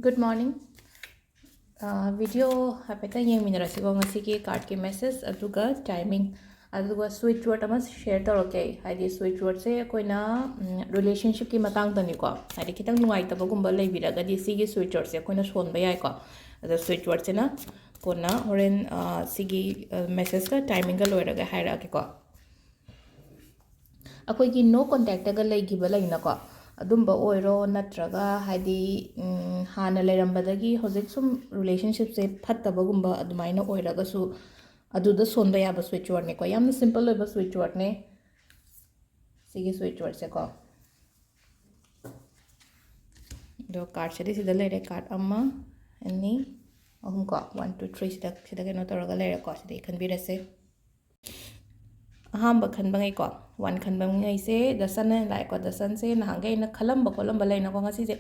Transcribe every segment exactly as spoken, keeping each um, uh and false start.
Good morning. Video ꯍꯥꯏꯐꯦꯠꯇꯪ ꯌꯦꯡꯃꯤꯟꯅꯔꯁꯤꯀꯣ, ꯉꯁꯤꯒꯤ ꯀꯥꯔꯠꯀꯤ ꯃꯦꯁꯦꯖ ꯑꯗꯨꯒ ꯇꯥꯏꯃꯤꯡ, ꯑꯗꯨꯒ ꯁ꯭ꯋꯤꯠꯆ ꯋꯥꯔꯗ ꯑꯃ ꯁꯤꯌꯔ ꯇꯧꯔꯛꯀꯦ ꯑꯩ꯫ ꯍꯥꯏꯗꯤ ꯁ꯭ꯋꯤꯠꯆ ꯋꯥꯔꯗꯁꯦ ꯑꯩꯈꯣꯏꯅ ꯔꯤꯂꯦꯁꯟꯁꯤꯞꯀꯤ ꯃꯇꯥꯡꯗꯅꯤꯀꯣ, ꯍꯥꯏꯗꯤ ꯈꯤꯇꯪ ꯅꯨꯡꯉꯥꯏꯇꯕꯒꯨꯝꯕ ꯂꯩꯕꯤꯔꯒꯗꯤ ꯁꯤꯒꯤ ꯁ꯭ꯋꯤꯠꯆ ꯋꯥꯔꯗꯁꯦ ꯑꯩꯈꯣꯏꯅ ꯁꯣꯟꯕ ꯌꯥꯏꯀꯣ꯫ ꯑꯗꯣ ꯁ꯭ꯋꯤꯠꯆ ꯋꯥꯔꯗꯁꯤꯅ ꯀꯣꯟꯅ ꯍꯣꯔꯦꯟ ꯁꯤꯒꯤ ꯃꯦꯁꯦꯖꯀ ꯇꯥꯏꯃꯤꯡꯒ ꯂꯣꯏꯔꯒ ꯍꯥꯏꯔꯛꯑꯒꯦꯀꯣ꯫ ꯑꯩꯈꯣꯏꯒꯤ ꯅꯣ ꯀꯣꯟꯇꯦꯛꯇꯒ ꯂꯩꯈꯤꯕ ꯂꯩꯅꯀꯣ, ꯑꯗꯨꯝꯕ ꯑꯣꯏꯔꯣ, ꯅꯠꯇ꯭ꯔꯒ ꯍꯥꯏꯗꯤ ꯍꯥꯟꯅ ꯂꯩꯔꯝꯕꯗꯒꯤ ꯍꯧꯖꯤꯛ ꯁꯨꯝ ꯔꯤꯂꯦꯁꯟꯁꯤꯞꯁꯦ ꯐꯠꯇꯕꯒꯨꯝꯕ ꯑꯗꯨꯃꯥꯏꯅ ꯑꯣꯏꯔꯒꯁꯨ ꯑꯗꯨꯗ ꯁꯣꯟꯕ ꯌꯥꯕ ꯁ꯭ꯋꯤꯠꯆ ꯋꯥꯔꯗꯅꯤꯀꯣ꯫ ꯌꯥꯝꯅ ꯁꯤꯝꯄꯜ ꯑꯣꯏꯕ ꯁ꯭ꯋꯤꯠꯆ ꯋꯥꯔꯗꯅꯦ ꯁꯤꯒꯤ ꯁ꯭ꯋꯤꯠꯆ ꯋꯥꯔꯗꯁꯦꯀꯣ꯫ ꯑꯗꯣ ꯀꯥꯔꯠꯁꯤꯗꯤ ꯁꯤꯗ ꯂꯩꯔꯦ, ꯀꯥꯔꯠ ꯑꯃ, ꯑꯅꯤ, ꯑꯍꯨꯝ ꯀꯣ, ꯋꯥꯟ, ꯇꯨ, ꯊ꯭ꯔꯤ, ꯁꯤꯗ ꯁꯤꯗ ꯀꯩꯅꯣ ꯇꯧꯔꯒ ꯂꯩꯔꯦꯀꯣ꯫ ꯁꯤꯗ ꯈꯟꯕꯤꯔꯁꯦ꯫ ꯑꯍꯥꯟꯕ ꯈꯟꯕꯉꯩꯀꯣ, ꯋꯥꯟ ꯈꯟꯕꯉꯩꯁꯦ ꯗ ꯁꯟ ꯍꯥꯏꯅ ꯂꯥꯛꯑꯦꯀꯣ꯫ ꯗ ꯁꯟꯁꯦ ꯅꯍꯥꯟꯒꯩ ꯑꯩꯅ ꯈꯜꯂꯝꯕ ꯈꯣꯠꯂꯝꯕ ꯂꯩꯅꯀꯣ, ꯉꯁꯤꯁꯦ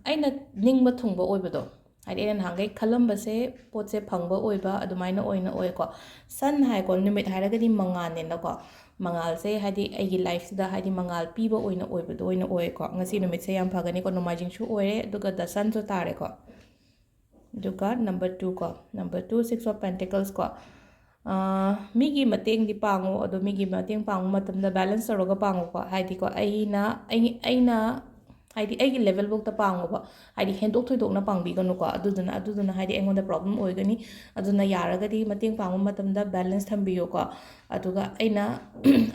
ꯑꯩꯅ ꯅꯤꯡꯕ ꯊꯨꯡꯕ ꯑꯣꯏꯕꯗꯣ, ꯍꯥꯏꯗꯤ ꯑꯩꯅ ꯅꯍꯥꯟꯒꯩ ꯈꯜꯂꯝꯕꯁꯦ ꯄꯣꯠꯁꯦ ꯐꯪꯕ ꯑꯣꯏꯕ ꯑꯗꯨꯃꯥꯏꯅ ꯑꯣꯏꯅ ꯑꯣꯏꯀꯣ꯫ ꯁꯟ ꯍꯥꯏꯀꯣ, ꯅꯨꯃꯤꯠ ꯍꯥꯏꯔꯒꯗꯤ ꯃꯉꯥꯜꯅꯦꯅꯀꯣ꯫ ꯃꯉꯥꯜꯁꯦ ꯍꯥꯏꯗꯤ ꯑꯩꯒꯤ ꯂꯥꯏꯐꯁꯤꯗ ꯍꯥꯏꯗꯤ ꯃꯉꯥꯜ ꯄꯤꯕ ꯑꯣꯏꯅ ꯑꯣꯏꯕꯗꯣ ꯑꯣꯏꯅ ꯑꯣꯏꯌꯦꯀꯣ꯫ ꯉꯁꯤ ꯅꯨꯃꯤꯠꯁꯦ ꯌꯥꯝ ꯐꯒꯅꯤꯀꯣ, ꯅꯣꯡꯃꯥꯏꯖꯤꯡꯁꯨ ꯑꯣꯏꯔꯦ, ꯑꯗꯨꯒ ꯗ ꯁꯟꯁꯨ ꯇꯥꯔꯦꯀꯣ꯫ ꯑꯗꯨꯒ ꯅꯝꯕꯔ ꯇꯨ ꯀꯣ, number two, Six of Pentacles ꯀꯣ꯫ ꯃꯤꯒꯤ ꯃꯇꯦꯡꯗꯤ ꯄꯥꯡꯉꯨ, ꯑꯗꯣ ꯃꯤꯒꯤ ꯃꯇꯦꯡ ꯄꯥꯡꯕ ꯃꯇꯝꯗ ꯕꯦꯂꯦꯟꯁ ꯇꯧꯔꯒ ꯄꯥꯡꯉꯨꯀꯣ꯫ ꯍꯥꯏꯗꯤꯀꯣ, ꯑꯩꯅ ꯑꯩ ꯑꯩꯅ ꯍꯥꯏꯗꯤ ꯑꯩꯒꯤ ꯂꯦꯚꯦꯜꯐꯧꯗ ꯄꯥꯡꯉꯨꯕ, ꯍꯥꯏꯗꯤ ꯍꯦꯟꯗꯣꯛ ꯊꯣꯏꯗꯣꯛꯅ ꯄꯥꯡꯕꯤꯒꯅꯨꯀꯣ꯫ ꯑꯗꯨꯗꯨꯅ ꯑꯗꯨꯗꯨꯅ ꯍꯥꯏꯗꯤ ꯑꯩꯉꯣꯟꯗ ꯄ꯭ꯔꯣꯕ꯭ꯂꯦꯝ ꯑꯣꯏꯒꯅꯤ꯫ ꯑꯗꯨꯅ ꯌꯥꯔꯒꯗꯤ ꯃꯇꯦꯡ ꯄꯥꯡꯕ ꯃꯇꯝꯗ ꯕꯦꯂꯦꯟꯁ ꯊꯝꯕꯤꯌꯨꯀꯣ꯫ ꯑꯗꯨꯒ ꯑꯩꯅ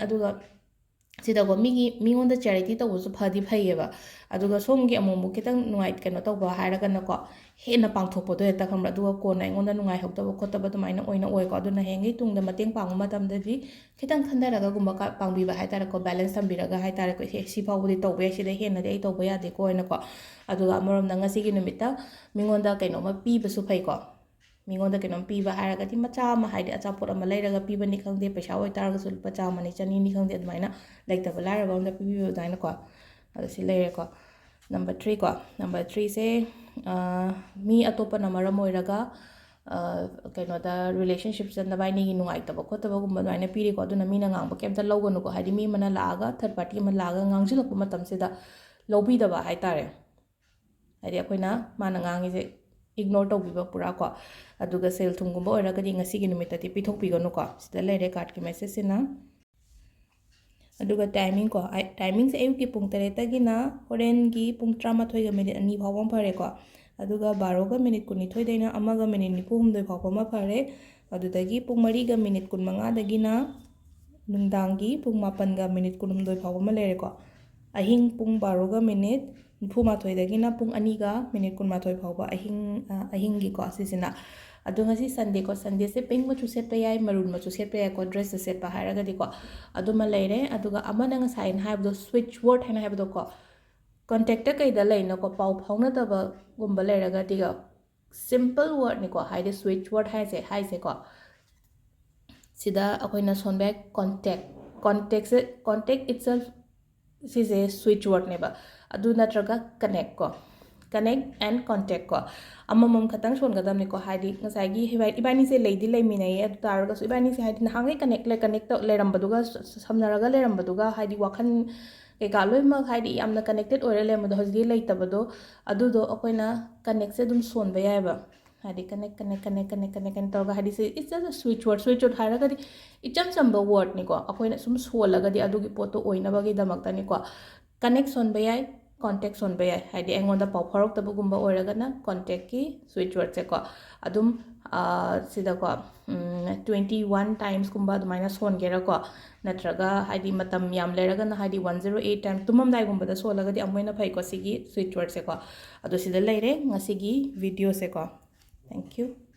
ꯑꯗꯨꯒ ꯁꯤꯗꯀꯣ, ꯃꯤꯒꯤ ꯃꯤꯉꯣꯟꯗ ꯆꯦꯔꯤꯇꯤ ꯇꯧꯕꯁꯨ ꯐꯗꯤ ꯐꯩꯌꯦꯕ꯫ ꯑꯗꯨꯒ ꯁꯣꯝꯒꯤ ꯑꯃꯨꯛ ꯑꯃꯨꯛ ꯈꯤꯇꯪ ꯅꯨꯡꯉꯥꯏ ꯀꯩꯅꯣ ꯇꯧꯕ ꯍꯥꯏꯔꯒꯅꯀꯣ, ꯍꯦꯟꯅ ꯄꯥꯡꯊꯣꯛꯄꯗꯣ ꯍꯦꯛꯇ, ꯈꯪꯕ꯭ꯔꯥ? ꯑꯗꯨꯒ ꯀꯣꯟꯅ ꯑꯩꯉꯣꯟꯗ ꯅꯨꯡꯉꯥꯏꯍꯧꯗꯕ ꯈꯣꯠꯇꯕ ꯑꯗꯨꯃꯥꯏꯅ ꯑꯣꯏꯅ ꯑꯣꯏꯀꯣ꯫ ꯑꯗꯨꯅ ꯍꯌꯦꯡꯒꯤ ꯇꯨꯡꯗ ꯃꯇꯦꯡ ꯄꯥꯡꯕ ꯃꯇꯝꯗꯗꯤ ꯈꯤꯇꯪ ꯈꯟꯊꯔꯒꯒꯨꯝꯕ ꯀ- ꯄꯥꯡꯕꯤꯕ ꯍꯥꯏꯇꯥꯔꯦꯀꯣ, ꯕꯦꯂꯦꯟꯁ ꯊꯝꯕꯤꯔꯒ ꯍꯥꯏꯇꯥꯔꯦꯀꯣ꯫ "ꯁꯦ, ꯁꯤ ꯐꯥꯎꯕꯗꯤ ꯇꯧꯕ ꯌꯥꯏ, ꯁꯤꯗꯩ ꯍꯦꯟꯅꯗꯤ ꯑꯩ ꯇꯧꯕ ꯌꯥꯗꯦꯀꯣ" ꯍꯥꯏꯅꯀꯣ꯫ ꯑꯗꯨꯒ ꯑꯃꯔꯣꯝꯗ ꯉꯁꯤꯒꯤ ꯅꯨꯃꯤꯠꯇ ꯃꯤꯉꯣꯟꯗ ꯀꯩꯅꯣꯝꯃ ꯄꯤꯕꯁꯨ ꯐꯩꯀꯣ꯫ ꯃꯤꯉꯣꯟꯗ ꯀꯩꯅꯣꯝ ꯄꯤꯕ ꯍꯥꯏꯔꯒꯗꯤ, ꯃꯆꯥ ꯑꯃ, ꯍꯥꯏꯗꯤ ꯑꯆꯥꯄꯣꯠ ꯑꯃ ꯂꯩꯔꯒ ꯄꯤꯕꯅꯤ ꯈꯪꯗꯦ, ꯄꯩꯁꯥ ꯑꯣꯏꯇꯥꯔꯒꯁꯨ ꯂꯨꯄꯥ ꯆꯥꯝꯃꯅꯤ, ꯆꯅꯤꯅꯤ ꯈꯪꯗꯦ, ꯑꯗꯨꯃꯥꯏꯅ ꯂꯩꯇꯕ ꯂꯥꯏꯔꯕ ꯑꯝꯗ ꯄꯤꯕꯤꯕ ꯑꯗꯨꯃꯥꯏꯅꯀꯣ꯫ ꯑꯗꯣ ꯁꯤ ꯂꯩꯔꯦꯀꯣ꯫ ꯅꯝꯕꯔ ꯊ꯭ꯔꯤ ꯀꯣ, ꯅꯝꯕꯔ ꯊ꯭ꯔꯤꯁꯦ, ꯃꯤ ꯑꯇꯣꯞꯄꯅ ꯃꯔꯝ ꯑꯣꯏꯔꯒ, ꯑ, ꯀꯩꯅꯣꯗ, ꯔꯤꯂꯦꯁꯟꯁꯤꯞꯁꯤꯗ ꯅꯕꯥꯏꯅꯤꯒꯤ ꯅꯨꯡꯉꯥꯏꯇꯕ ꯈꯣꯠꯇꯕꯒꯨꯝꯕ ꯑꯗꯨꯃꯥꯏꯅ ꯄꯤꯔꯤꯀꯣ꯫ ꯑꯗꯨꯅ ꯃꯤꯅ ꯉꯥꯡꯕ ꯀꯩꯝꯇ ꯂꯧꯒꯅꯨꯀꯣ꯫ ꯍꯥꯏꯗꯤ ꯃꯤ ꯑꯃꯅ ꯂꯥꯛꯑꯒ, ꯊꯔꯗ ꯄꯥꯔꯇꯤ ꯑꯃ ꯂꯥꯛꯑꯒ ꯉꯥꯡꯁꯤꯜꯂꯛꯄ ꯃꯇꯝꯁꯤꯗ ꯂꯧꯕꯤꯗꯕ ꯍꯥꯏꯇꯥꯔꯦ꯫ ꯍꯥꯏꯗꯤ ꯑꯩꯈꯣꯏꯅ ꯃꯥꯅ ꯉꯥꯡꯉꯤꯁꯦ ꯏꯒꯅꯣꯔ ꯇꯧꯕꯤꯕ ꯄꯨꯔꯥ ꯀꯣ꯫ ꯑꯗꯨꯒ ꯁꯦꯜ ꯊꯨꯝꯒꯨꯝꯕ ꯑꯣꯏꯔꯒꯗꯤ ꯉꯁꯤꯒꯤ ꯅꯨꯃꯤꯠꯇꯗꯤ ꯄꯤꯊꯣꯛꯄꯤꯒꯅꯨꯀꯣ꯫ ꯁꯤꯗ ꯂꯩꯔꯦ ꯀꯥꯔꯠꯀꯤ ꯃꯦꯁꯦꯖꯁꯤꯅ꯫ ꯑꯗꯨꯒ ꯇꯥꯏꯃꯤꯡ ꯀꯣ, ꯑꯥꯏ-, ꯇꯥꯏꯃꯤꯡꯁꯦ ꯑꯌꯨꯛꯀꯤ ꯄꯨꯡ ꯇꯔꯦꯠꯇꯒꯤꯅ ꯍꯣꯔꯦꯟꯒꯤ ꯄꯨꯡ ꯇꯔꯥꯃꯥꯊꯣꯏꯒ ꯃꯤꯅꯤꯠ ꯑꯅꯤ ꯐꯥꯎꯕ ꯑꯃ ꯐꯔꯦꯀꯣ꯫ ꯑꯗꯨꯒ ꯕꯥꯔꯣꯒ ꯃꯤꯅꯤꯠ ꯀꯨꯟꯅꯤꯊꯣꯏꯗꯩꯅ ꯑꯃꯒ ꯃꯤꯅꯤꯠ ꯅꯤꯐꯨ ꯍꯨꯝꯗꯣꯏ ꯐꯥꯎꯕ ꯑꯃ ꯐꯔꯦ꯫ ꯑꯗꯨꯗꯒꯤ ꯄꯨꯡ ꯃꯔꯤꯒ ꯃꯤꯅꯤꯠ ꯀꯨꯟꯃꯉꯥꯗꯒꯤꯅ ꯅꯨꯡꯗꯥꯡꯒꯤ ꯄꯨꯡ ꯃꯥꯄꯟꯒ ꯃꯤꯅꯤꯠ ꯀꯨꯟꯍꯨꯝꯗꯣꯏ ꯐꯥꯎꯕ ꯑꯃ ꯂꯩꯔꯦꯀꯣ꯫ ꯑꯍꯤꯡ ꯄꯨꯡ ꯕꯥꯔꯣꯒ ꯃꯤꯅꯤꯠ ꯅꯤꯐꯨꯃꯥꯊꯣꯏꯗꯒꯤꯅ ꯄꯨꯡ ꯑꯅꯤꯒ ꯃꯤꯅꯤꯠ ꯀꯨꯟꯃꯥꯊꯣꯏ ꯐꯥꯎꯕ ꯑꯍꯤꯡ, ꯑ, ꯑꯍꯤꯡꯒꯤꯀꯣ ꯁꯤꯁꯤꯅ꯫ ꯑꯗꯣ ꯉꯁꯤ ꯁꯟꯗꯦꯀꯣ, ꯁꯟꯗꯦꯁꯦ ꯄꯤꯡ ꯃꯆꯨ ꯁꯦꯠꯄ ꯌꯥꯏ, ꯃꯔꯨꯟ ꯃꯆꯨ ꯁꯦꯠꯄ ꯌꯥꯏꯀꯣ, ꯗ꯭ꯔꯦꯁꯇ ꯁꯦꯠꯄ ꯍꯥꯏꯔꯒꯗꯤꯀꯣ꯫ ꯑꯗꯨꯃ ꯂꯩꯔꯦ꯫ ꯑꯗꯨꯒ ꯑꯃꯅ ꯉꯁꯥꯏ ꯑꯩꯅ ꯍꯥꯏꯕꯗꯣ, ꯁ꯭ꯋꯤꯆ ꯋꯥꯔꯗ ꯍꯥꯏꯅ ꯍꯥꯏꯕꯗꯣꯀꯣ, ꯀꯣꯟꯇꯦꯛꯇ ꯀꯩꯗ ꯂꯩꯅꯀꯣ, ꯄꯥꯎ ꯐꯥꯎꯅꯗꯕꯒꯨꯝꯕ ꯂꯩꯔꯒꯗꯤꯀꯣ, ꯁꯤꯝꯄꯜ ꯋꯥꯔꯗꯅꯤꯀꯣ, ꯍꯥꯏꯗꯤ ꯁ꯭ꯋꯤꯆ ꯋꯥꯔꯗ ꯍꯥꯏꯁꯦ, ꯍꯥꯏꯁꯦꯀꯣ꯫ ꯁꯤꯗ ꯑꯩꯈꯣꯏꯅ ꯁꯣꯟꯕ ꯌꯥꯏ ꯀꯣꯟꯇꯦꯛ꯫ ꯀꯣꯟꯇꯦꯛꯁꯦ, contact itself ꯁꯤꯁꯦ ꯁ꯭ꯋꯤꯆ ꯋꯥꯔꯗꯅꯦꯕ꯫ ꯑꯗꯨ ꯅꯠꯇ꯭ꯔꯒ ꯀꯅꯦꯛ ꯀꯣ, connect and contact ꯀꯣ꯫ ꯑꯃꯃꯝ ꯈꯛꯇꯪ ꯁꯣꯟꯒꯗꯕꯅꯤꯀꯣ꯫ ꯍꯥꯏꯗꯤ ꯉꯁꯥꯏꯒꯤ ꯏꯕꯥ-, ꯏꯕꯥꯅꯤꯁꯦ ꯂꯩꯗꯤ ꯂꯩꯃꯤꯟꯅꯩꯌꯦ, ꯑꯗꯨ ꯇꯥꯔꯒꯁꯨ ꯏꯕꯥꯅꯤꯁꯦ ꯍꯥꯏꯗꯤ ꯅꯍꯥꯟꯈꯩ ꯀꯅꯦꯛ ꯂꯩ-, ꯀꯅꯦꯛ ꯇꯧ-, ꯂꯩꯔꯝꯕꯗꯨꯒ, ꯁ-, ꯁ-, ꯁꯝꯅꯔꯒ ꯂꯩꯔꯝꯕꯗꯨꯒ ꯍꯥꯏꯗꯤ ꯋꯥꯈꯜ ꯀꯩꯀꯥ ꯂꯣꯏꯅꯃꯛ ꯍꯥꯏꯗꯤ ꯌꯥꯝꯅ ꯀꯅꯦꯛꯇꯦꯠ ꯑꯣꯏꯔ ꯂꯩꯔꯝꯕꯗꯣ, ꯍꯧꯖꯤꯛꯇꯤ ꯂꯩꯇꯕꯗꯣ, ꯑꯗꯨꯗꯣ ꯑꯩꯈꯣꯏꯅ ꯀꯅꯦꯛꯁꯦ ꯑꯗꯨꯝ ꯁꯣꯟꯕ ꯌꯥꯏꯑꯕ꯫ ꯍꯥꯏꯗꯤ connect, connect, connect, connect, connect, connect ꯇꯧꯔꯒ, ꯍꯥꯏꯗꯤ ꯁꯤ it's just a switch word꯫ Switch word ꯍꯥꯏꯔꯒꯗꯤ ꯏꯆꯝ ꯆꯝꯕ ꯋꯥꯔꯗꯅꯤꯀꯣ, ꯑꯩꯈꯣꯏꯅ ꯁꯨꯝ ꯁꯣꯜꯂꯒꯗꯤ ꯑꯗꯨꯒꯤ ꯄꯣꯠꯇꯣ ꯑꯣꯏꯅꯕꯒꯤꯗꯃꯛꯇꯅꯤꯀꯣ꯫ ꯀꯅꯦꯛ ꯁꯣꯟꯕ ꯌꯥꯏ, ꯀꯣꯟꯇꯦꯛ ꯁꯣꯟꯕ ꯌꯥꯏ, ꯍꯥꯏꯗꯤ ꯑꯩꯉꯣꯟꯗ ꯄꯥꯎ ꯐꯥꯎꯔꯛꯇꯕꯒꯨꯝꯕ ꯑꯣꯏꯔꯒꯅ ꯀꯣꯟꯇꯦꯛꯀꯤ ꯁ꯭ꯋꯤꯆ ꯋꯥꯔꯗꯁꯦꯀꯣ꯫ ꯑꯗꯨꯝ, ꯑꯥ, ꯁꯤꯗꯀꯣ, ꯎꯝ, twenty one timesꯀꯨꯝꯕ ꯑꯗꯨꯃꯥꯏꯅ ꯁꯣꯟꯒꯦꯔꯥꯀꯣ, ꯅꯠꯇ꯭ꯔꯒ ꯍꯥꯏꯗꯤ ꯃꯇꯝ ꯌꯥꯝ ꯂꯩꯔꯒꯅ ꯍꯥꯏꯗꯤ one zero eight times, ꯇꯨꯝꯃꯝꯗꯥꯏꯒꯨꯝꯕꯗ ꯁꯣꯜꯂꯒꯗꯤ ꯑꯃꯨꯛ ꯍꯦꯟꯅ ꯐꯩꯀꯣ ꯁꯤꯒꯤ ꯁ꯭ꯋꯤꯆ ꯋꯥꯔꯗꯁꯦꯀꯣ꯫ ꯑꯗꯣ ꯁꯤꯗ ꯂꯩꯔꯦ ꯉꯁꯤꯒꯤ ꯚꯤꯗꯤꯑꯣꯁꯦꯀꯣ꯫ Thank you꯫